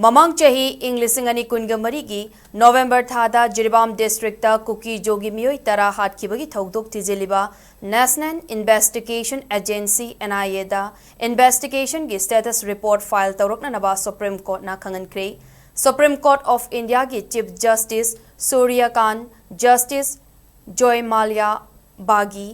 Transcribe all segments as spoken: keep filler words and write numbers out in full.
ꯃꯃꯥꯡ ꯆꯍꯤ ꯏꯪ ꯂꯤꯁꯤꯡ ꯑꯅꯤ ꯀꯨꯟꯒ ꯃꯔꯤꯒꯤ ꯅꯣꯕꯦꯝꯕꯔ ꯊꯥꯗ ꯖꯤꯔꯤꯕꯥꯝ ꯗꯤꯁꯇ꯭ꯔꯤꯛꯇ ꯀꯨꯀꯤꯖꯣꯒꯤ ꯃꯤꯑꯣꯏ ꯇꯔꯥ ꯍꯥꯠꯈꯤꯕꯒꯤ ꯊꯧꯗꯣꯛ ꯊꯤꯖꯤꯜꯂꯤꯕ National Investigation Agency, N I A, the investigationꯒꯤ status report file ꯇꯧꯔꯛꯅꯅꯕ Supreme Courtꯅ ꯈꯪꯍꯟꯈ꯭ꯔꯦ꯫ Supreme Court of Indiaꯒꯤ Chief Justice Surya Kant, Justice Joy Malia Baghi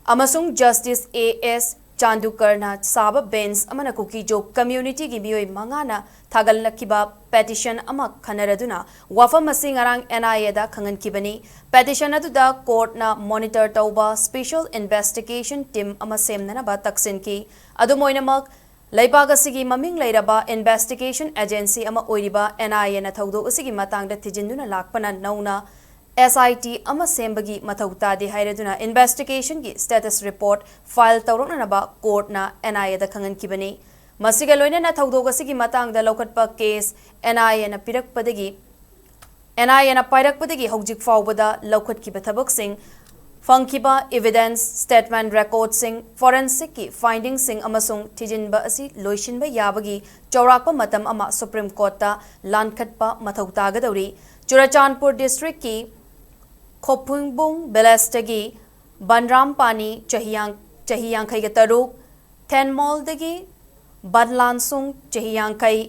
ꯑꯃꯁꯨꯡ Justice A S Chandukarꯅ ꯁꯥꯕ bench ꯑꯃꯅ ꯀꯨꯀꯤꯖꯣ communityꯒꯤ ꯃꯤꯑꯣꯏ ꯃꯉꯥꯅ ꯊꯥꯒꯠꯂꯛꯈꯤꯕ petition ꯑꯃ ꯈꯟꯅꯔꯗꯨꯅ ꯋꯥꯐꯝ ꯑꯁꯤ ꯉꯔꯥꯡ N I A the ꯈꯪꯍꯟꯈꯤꯕꯅꯤ꯫ Petition ꯑꯗꯨꯗ courtꯅ monitor ꯇꯧꯕ special investigation team ꯑꯃ ꯁꯦꯝꯅꯅꯕ ꯇꯛꯁꯤꯟꯈꯤ꯫ ꯑꯗꯨꯝ ꯑꯣꯏꯅꯃꯛ, ꯂꯩꯕꯥꯛ ꯑꯁꯤꯒꯤ ꯃꯃꯤꯡ ꯂꯩꯔꯕ investigation agency ꯑꯃ ꯑꯣꯏꯔꯤꯕ N I A ꯅ ꯊꯧꯗꯣꯛ ꯑꯁꯤꯒꯤ ꯃꯇꯥꯡꯗ ꯊꯤꯖꯤꯟꯗꯨꯅ ꯂꯥꯛꯄꯅ ꯅꯧꯅ S I T ꯑꯃ ꯁꯦꯝꯕꯒꯤ ꯃꯊꯧ ꯇꯥꯗꯦ ꯍꯥꯏꯔꯗꯨꯅ investigationꯒꯤ status report file ꯇꯧꯔꯛꯅꯅꯕ courtꯅ N I A ꯗ ꯈꯪꯍꯟꯈꯤꯕꯅꯤ꯫ ꯃꯁꯤꯒ ꯂꯣꯏꯅꯅ ꯊꯧꯗꯣꯛ ꯑꯁꯤꯒꯤ ꯃꯇꯥꯡꯗ ꯂꯧꯈꯠꯄ case N I A ꯅ ꯄꯤꯔꯛꯄꯗꯒꯤ, N I A ꯅ ꯄꯥꯏꯔꯛꯄꯗꯒꯤ ꯍꯧꯖꯤꯛ ꯐꯥꯎꯕꯗ ꯂꯧꯈꯠꯈꯤꯕ ꯊꯕꯛꯁꯤꯡ, ꯐꯪꯈꯤꯕ evidence, statement recordꯁꯤꯡ, forensicꯀꯤ findingꯁꯤꯡ ꯑꯃꯁꯨꯡ ꯊꯤꯖꯤꯟꯕ ꯑꯁꯤ ꯂꯣꯏꯁꯤꯟꯕ ꯌꯥꯕꯒꯤ ꯆꯥꯎꯔꯥꯛꯄ ꯃꯇꯝ ꯑꯃ Supreme Courtꯇ ꯂꯥꯟꯈꯠꯄ ꯃꯊꯧ ꯇꯥꯒꯗꯧꯔꯤ꯫ ꯆꯨꯔꯆꯥꯟꯄꯨꯔ districtꯀꯤ ꯈꯣꯄꯨꯡꯕꯨꯡ villageꯇꯒꯤ ꯕꯟꯔꯥꯝ ꯄꯥꯅꯤ, ꯆꯍꯤ ꯌꯥꯡ-, ꯆꯍꯤ ꯌꯥꯡꯈꯩꯒ ꯇꯔꯨꯛ, ꯊꯦꯟꯃꯣꯜꯗꯒꯤ ꯕꯟꯂꯥꯟꯁꯨꯡ, ꯆꯍꯤ ꯌꯥꯡꯈꯩ,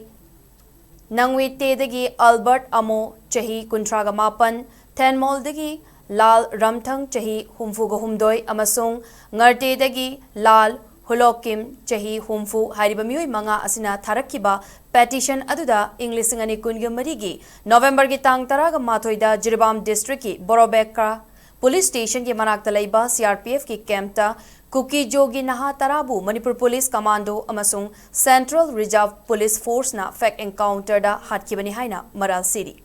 ꯅꯪꯋꯤꯇꯦꯗꯒꯤ ꯑꯜꯕꯔꯠ ꯑꯃꯣ, ꯆꯍꯤ ꯀꯨꯟꯊ꯭ꯔꯥꯒ ꯃꯥꯄꯟ, ꯊꯦꯟꯃꯣꯜꯗꯒꯤ ꯂꯥꯜ ꯔꯝꯊꯪ, ꯆꯍꯤ ꯍꯨꯝꯐꯨꯒ ꯍꯨꯝꯗꯣꯏ, ꯑꯃꯁꯨꯡ ꯉꯔꯇꯦꯗꯒꯤ ꯂꯥꯜ ꯍꯨꯂꯣꯀꯤꯝ, ꯆꯍꯤ ꯍꯨꯝꯐꯨ, ꯍꯥꯏꯔꯤꯕ ꯃꯤꯑꯣꯏ ꯃꯉꯥ ꯑꯁꯤꯅ ꯊꯥꯔꯛꯈꯤꯕ petition ꯑꯗꯨꯗ ꯏꯪ ꯂꯤꯁꯤꯡ ꯑꯅꯤ ꯀꯨꯟꯒ ꯃꯔꯤꯒꯤ ꯅꯣꯕꯦꯝꯕꯔꯒꯤ ꯇꯥꯡ ꯇꯔꯥꯒ ꯃꯥꯊꯣꯏꯗ ꯖꯤꯔꯤꯕꯥꯝ districtꯀꯤ ꯕꯣꯔꯣꯕꯦꯀ꯭ꯔꯥ police stationꯒꯤ ꯃꯅꯥꯛꯇ ꯂꯩꯕ C R P Fꯀꯤ campꯇ ꯀꯨꯀꯤꯖꯣꯒꯤ ꯅꯍꯥ ꯇꯔꯥꯕꯨ ꯃꯅꯤꯄꯨꯔ police commando ꯑꯃꯁꯨꯡ Central Reserve Police Forceꯅ fake encounterꯗ ꯍꯥꯠꯈꯤꯕꯅꯤ ꯍꯥꯏꯅ ꯃꯔꯥꯜ ꯁꯤꯔꯤ꯫